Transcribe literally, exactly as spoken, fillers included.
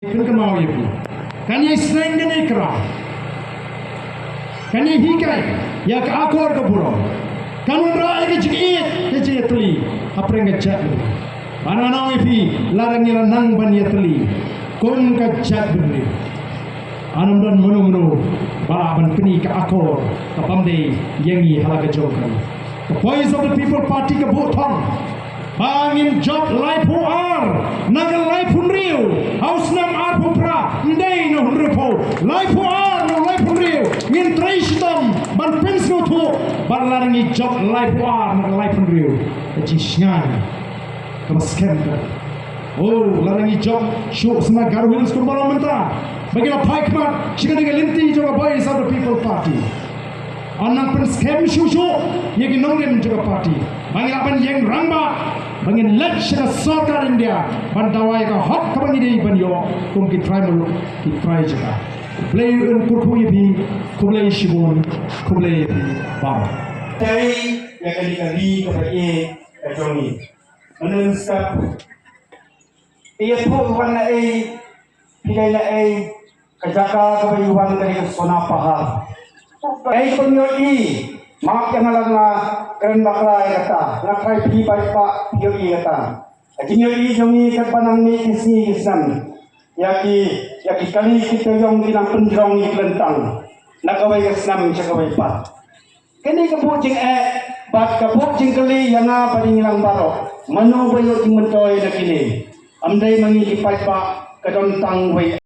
Pynkynmaw ïa phi, kan ïai sneng, kan ïai kra, kan ïai hikai ïa ka akor ka burom. Kan wanrah ïa ka jingïeit, ka jingïatylli hapdeng ka jaitbynriew. Bad ngan ong ïa phi, lada ngi la nang ban ïatylli kum ka jaitbynriew, ym don mano mano ba lah ban pyni ka akor ka bym dei ïa ngi ha la ka jong ka. Ka Voice of the People Party ka buh thong ba ngin jop laiphew ar na ka laiphew hynriew ha u snem arphew phra, ym dei na u hynriewphew, laiphew ar na u laiphew hynriew. Ngin trei shitom ban pynsngewthuh, bad lada ngi jop laiphew ar na ka laiphew hynriew, ka jingshngaiñ kaba skhem ka. Oh, lada ngi jop shuh sha Garo Hills kumba long mynta, ba ngi la phai khmat sha kane ka lynti jong ka Voice of the People Party. Yn nang pynskhem shuh shuh ïa ki nongrim jong ka party ba ngi lah ban ïeng rangbah, ba ngin leit sha ka sorkar India ban dawa ïa ka hok kaba ngi dei ban ïoh kum ki trai muluk, ki trai jaka. Khublei un kyrkhu ïa phi, khublei shibun, khublei ïa phi baroh. Tei ïa kane ka ri kaba ïeit ka jong ngi. Mynstep, ïathuh wan na ei, phi dei na ei, ka jaka kaba ïa wan ka dei ka Sona Pahar. Ei, pynïohi, map ïa nga la nga kren bakla ïa kata, nga trai phi paidbah phi ïohi ïa kata. Ka jingïohi jong ngi katba nang mih ki sngi ki snem ïa ki, ïa ki kali ki taïew ki nang pynjrong ïa ki lyntang na kawei ka snem sha kawei pat. Kane ka buh jingeh bad ka buh jingkylli ïa nga bad ïa ngi lang baroh, mano ba ïoh jingmyntoi na kine? Ym dei ma ngi ki paidbah, ka don tang wei.